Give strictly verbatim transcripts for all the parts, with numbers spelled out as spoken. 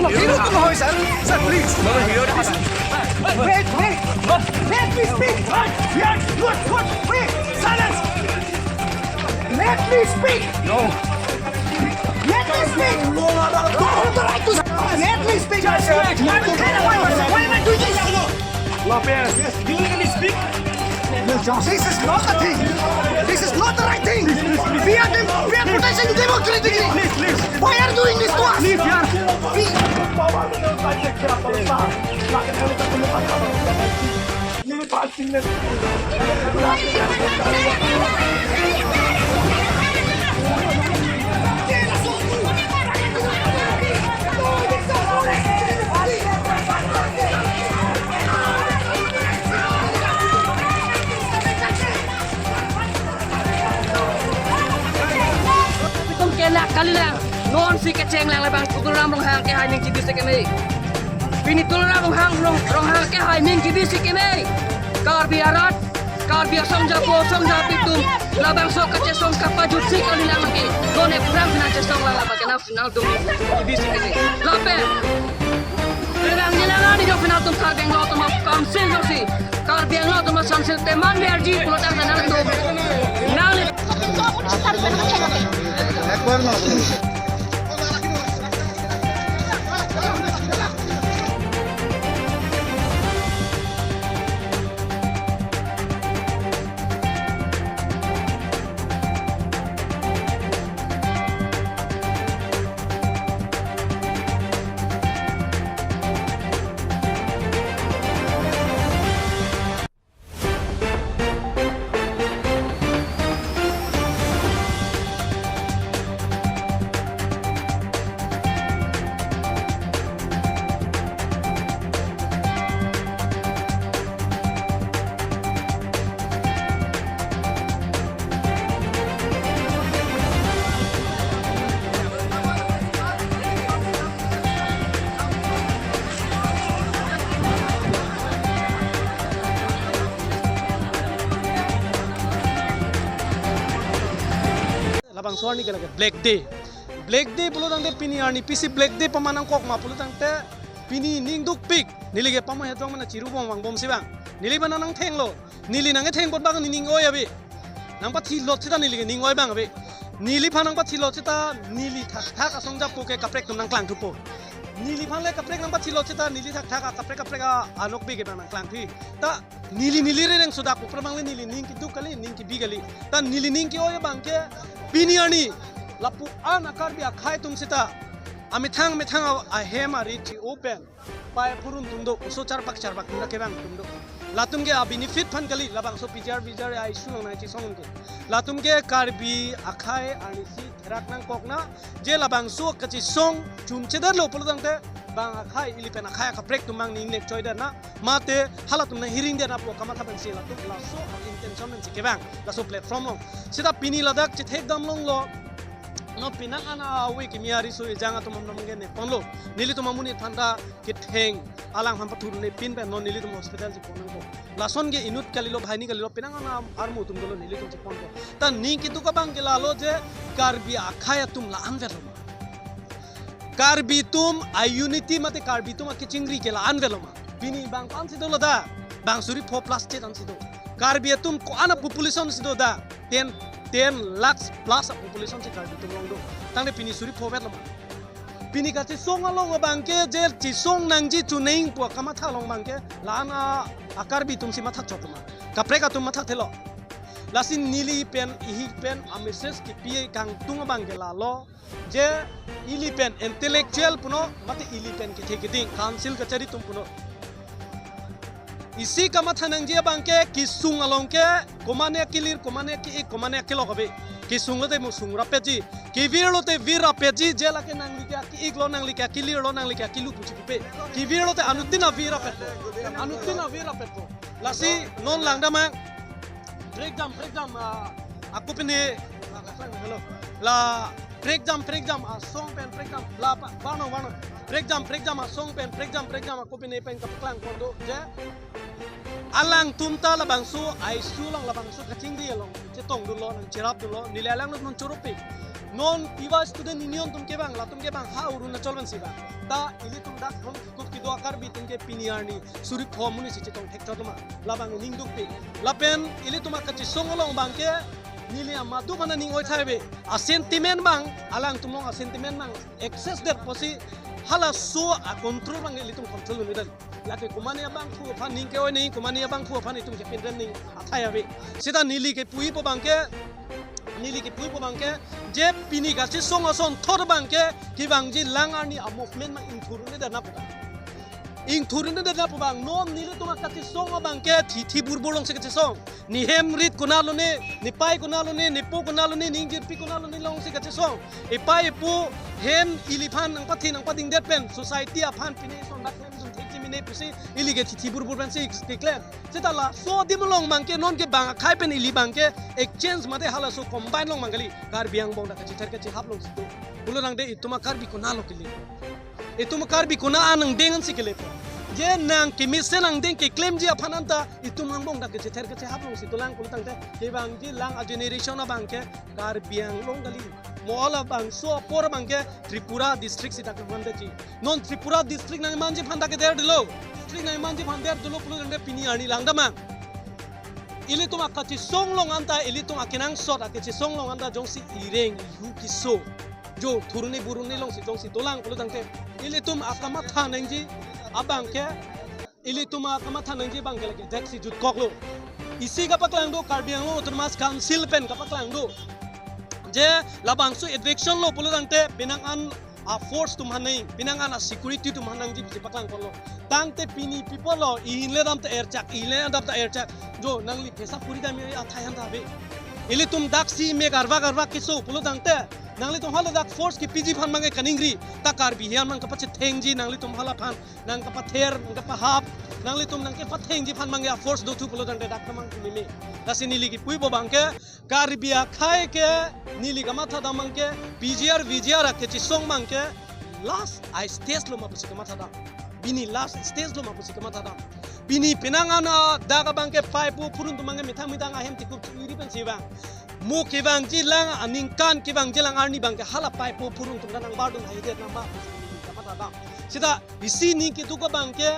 Hero to know, sir. Sir, please. Wait, wait. Let me speak. Wait, wait, wait. Wait. Silence. Let me speak. No. Let me speak. You have the right to. Let me speak. Just wait. Why am I doing this? Lapis. Yes, you legally speak. This is not the thing. This is not the right thing. We are dem-, we are protesting democratically. Please, please. Why are you doing this to us? Please, yaar. We Itum kelak kalilang, non si kecheng lang labang Tuliram Ronghang kehai aning chibisi keme. Pini Tuliram Ronghang, Rong-, Ronghang kehai aning chibisi keme. Karbi arat, Karbi asong japo, asong japi atum labangso kachesong kapajutsi kalilang lake. Non aphrang nangchesong lang labang ke nangtum chibisi keme. Lapen Karbi Anglong neli jongsi nangtum Karbi Anglong Autonomous Council jongsi, Karbi Anglong Autonomous Council teman verji pulote nangtum nangli Arni ke lake Black Day. Black Day pulo tangte pini arni pisi Black Day paman nangkok ma pulo tangte pini ning dukpik. Neli ke pamo hetong mana chiru bom vangbomsi vang. Neli mana nangthenglo. Neli nangtheng bot bang nening oi ave. Nangpathilot seta neli ke ning oi bang ave. Neliphan nangpathilot seta neli thakthak asong japo ke kaprek atum nangklangthupo. Neliphan le kaprek nangpathilot seta neli thakthak akaprek kaprek anokbe ke bang nangklangthu. Ta neli neli rereng sodak upra bang le neli ning keduk kali, ning kebi kali. Ta neli ning ke-oi abang ke pini arni lapu-an a-Karbi akhei atum seta amethang methang a-, ahem ari chi-o pen pai purun atum do, oso charpak charpak atum kevang atum do. Latum ke a-benefit aphan kali, labangso P G R V G R a-issue along nangchisong ke. Latum ke Karbi akhei arnisi therak nangkokna, je labangso kachisong chunchedetlo pulo tangte bang akhei ili pen akhei akaprek atum bang ning nek choidetna, mate halatum nanghiringdetna pu kamatha pensi latum laso intention pensi kevang laso platform along. Seta pini ladak chethek damlonglo. Non penang an a-week kimi ari so ejang atum amnam ke neponlo. Nelitum amonit aphan ta ketheng alang aphan pathurune pin pen non nelitum hospital chepon nangkok. Lason ke inut kalilo, bahini kalilo, penang an armu atum dolo, nelitum cheponkok. Ta ning keduk abang ke lalo je Karbi akhei atum la-an vetlo ma. Karbi atum a-unity mate Karbi atum akechingri ke la-an vetlo ma. Pini bang ko-ansi dolo da? Bang suri pho plus chet ansi do. Karbi atum ko-an a-population si do da? Ten, ten lakhs plus a-population si Karbi atum along do. Tangte pini suri pho vetlo ma. Pini kachisong along abang ke je chisong nangji chuning pu kamatha along abang ke la-an a, a-Karbi atumsi mathakchot ma. Kaprek atum mathakthelo. Lasi neli pen, ihi pen a-message kipi kangtung abang ke lalo. Je ili pen intellectual punon, mate ili pen kethe keding, council kachari atum punon. Isi kamatha nangji abang ke kesung along ke, komane kelir, komane ke-ik, komane kelok ave. Kesung lote mo sung rapetji. Kevir lote vir rapetji, je lake nangli ke ke-iklo, nangli ke kelirlo, nangli ke kelu pusi pupe. Kevir lote anuttin avir rapetpo. Anuttin avir rapetpo. Lasi non langdamang. Prekjam, prekjam, ah, ako pini, hello. La prekjam, prekjam asong pen prekjam, la pa, vano, vano. Prekjam, prekjam asong pen prekjam, prekjam ako pini pen kapaklang kondo je. Alangtum ta labangso a-issue along, labangso kachingri along chetongdunlo, nangcherapdunlo, neli alanglo non choropi. Non piva student union atum kevang, latum kevang ha Arunachal vansi vang. Ta ilitum dak hong kut kedo a-Karbi atum ke pini arni suri pho amonit si chetong thekchot ma, labang ning dukpik. Lapen ilitum akachisong along abang ke neli amadu mana ning oi thai ave. A-sentiment abang, alangtum along a-sentiment abang excess det pusi halaso a-control abang ilitum control un'edetlo. Lake komane abangphu aphan ning ke-oi nangji, komane abangphu aphan itum kepinrem nangji athai ave. Seta neli kepuipo abang ke, neli kepuipo abang ke, je pini kachisong asonthot abang ke, kevangji lang arni a-movement abang ingthur un'edetna pu abang. Ingthur un'edetna pu abang, non nelitum akachisong abang ke thithi burbur alongsi kachisong. Nehem rit konat lone, nepei konat lone, nepo konat lone, ningjirpi konat lone alongsi kachisong. Epei epo hem iliphan nangpathe nangpadingdet pen society aphan pine son dak hem dun thekji mene pusi ili ke thithi burbur pensi keklem. Seta laso adim along abang ke non ke bang akhei pen ili abang ke exchange mate halaso combine along abang kali. Karbi angbong dak kachether kachehap alongsi do. Pulo tangte itum a-Karbi konatlo kele. Itum a-Karbi konat angdeng ansi kelepo. Je nang kemesen angdeng keklemji aphan anta itum angbong dak kachether kachehap alongsi dolang pulo tangte kevangji lang a-generation abang ke Karbi Anglong kali. Mo labangso apor abang ke Tripura district si dak kevang detji. Non Tripura district nangmanji aphan dak keder dolo. District nangmanji aphan der dolo pulo tangte pini arni langdamang. Ilitum akachisong along anta, ilitum akenangsot akachisong along anta jongsi ireng ihu keso, jo thuruni buruni alongsi jongsi dolang pulo tangte, ilitum akamatha nangji abang ke, ilitum akamatha nangji abang ke lake deksi jutkoklo. Isi kapaklang do, Karbi Anglong Autonomous Council pen kapaklang do. Je labangso eviction lo pulo tangte penang an a-force atum aphan nangji, penang an a-security atum aphan nangji pusi paklang ponlo. Tangte pini people lo, ihin le dam ta erchak, ihin le dam ta erchak. Jo, nangli pesa puri dam athai han ta ave. Ilitum daksi mek arvak arvak keso pulo tangte, nanglitum hala dak force kepiji aphan abang ke kaningri, ta Karbi hian abang kapachethengji, nanglitum hala aphan nangkapather, nangkapahap, nanglitum nangkepathengji aphan abang ke a-force dothu pulo tangte dak ta abang meme. Lasi neli kepuipo abang ke, Karbi akhei ke neli kamatha dam abang ke, P G R, V G R akachisong abang ke, last a-stage lo ma pusi kamatha dam. Pini last stage lo ma pusi kamatha dam. Pini penang an dak abang ke pei po purun atum abang ke methang methang ahem tikup chiri pensi vang. mo kevangji lang, aningkan kevangji lang arni abangke hala paipo phurung atum ta nangbardun haidet nama. Sita isi ning keduk abangke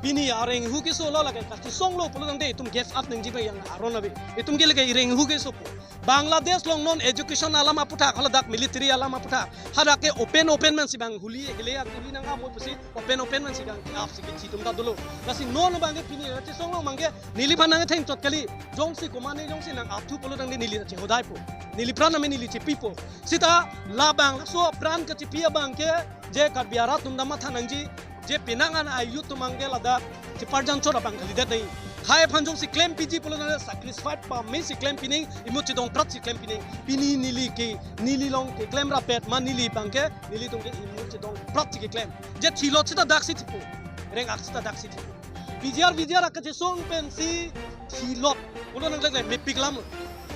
pini areng ahu keso lo, lake kachesonglo pulo tangte itum give up nangji abang yang aron ave. Itum ke lake areng ahu keso po. Bangladesh along non education alam aputhak, haladak military alam aputhak, hadak ke open open man si abang huli hele ak huli nang amo pusi open open man si abang ke up si kechi atum ta dolo. Lasi non abangke pini kachesonglo abangke neliphan nangthengchot kali. Jongsi komane jongsi nang up thu pulo tangte neli ta chehodai po. Neli pran ame neli chepi po. Sita labang laso pran kachepi abangke je Karbi arat atum ta matha nangji, je penang an a-youth atum abangke ladak cheparjan chot abang kalidet nai. Hai aphan jongsi klempiji pulo tangte sacrifice pame si klem pining, imut chedong prat si klem pining. Pini neli ke, neli along keklem rapet ma neli abangke, nelitum ke imut chedong prat si keklem. Je thilot sita daksi thipo. Reng-ak sita daksi thipo. P G R, V G R akachesong pensi thilot. Ulo nang lek lek mepik lam.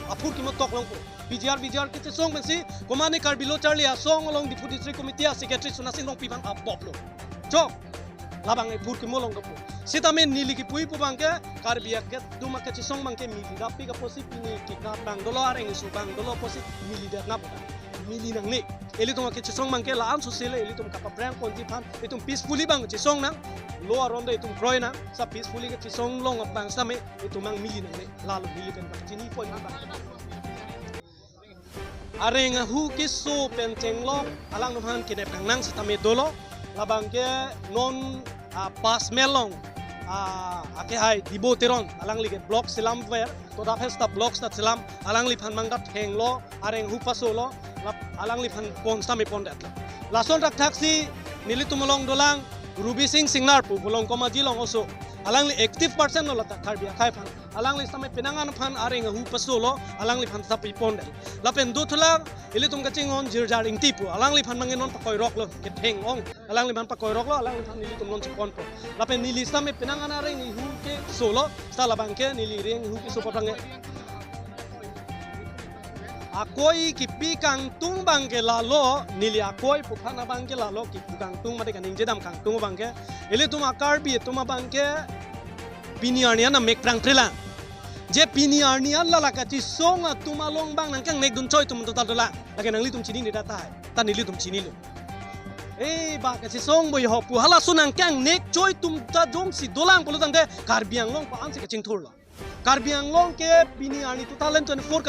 Aphurkimo tok longpo. P G R, V G R kachesong pensi komane Karbi Lo Charli Asong along Diphu District Committee a-secretary Suna Sing Rongpi abang abop lo. Chok. Labang aphurkimo longpo. Sitame neli kipuji pu abangke Karbi aketum akachesong abangke mili rapik apotsi pini kikap abang dolo, areng aso abang dolo apotsi milidet na pu abang. Mili nangne. Ilitum akachesong abangke la-an sosele, ilitum kapaprang ponji aphan, itum peacefully abang chesong nang, lo aron ta itum kroi nang, sa peacefully kachesong long abang sitame, itum abang mili nangne, lalo mili pen abang chini point abang. Areng ahu keso pen chenglok, alangliphan kenep kangnang sitame dolo, labangke non, ah, PASMEL along, ah, akehai Dibo Teron, alangli ke block selam ver, toda phesta block stat selam, alangliphan abang ta thenglo, areng ahu pasolo, lap alangliphan pon sitame pondet. Lason thakthak si nelitum along dolang Rubi Sing Singnar pu Bolong Komaji along oso. Alangli active person lo ladak Karbi akhei aphan. Alangli sitame penang an aphan areng ahu pasolo, alangliphan sitame pondet. Lapen dothulang ilitum kachinghon Jirjar Ingti pu. Alangliphan abang non pakoi rok lo, ketheng ong. Alangliphan pakoi rok lo, alangliphan nelitum non chepon po. Lapen neli sitame penang an areng ahu kesolo, sita labangke neli areng ahu keso abangke. Akoi kipi kangtung abangke lalo, neli akoi puphan abangke lalo, kipu kangtung mate kaningje dam kangtung abangke. Ilitum a-Karbi atum abangke pini arni an amek prangpre lang. Je pini arni an la la kachesong atum along abang nangkangnek dun choi atum ta dolang. Lake nanglitum chinine ta tahai. Ta nelitum chinilo. Eh, ba kachesong boi ho pu halaso nangkangnek choi atum ta jongsi dolang pulo tangte Karbi Anglong pa-an si kachingthurlo. Karbi Anglong ke pini arni two thousand twenty-four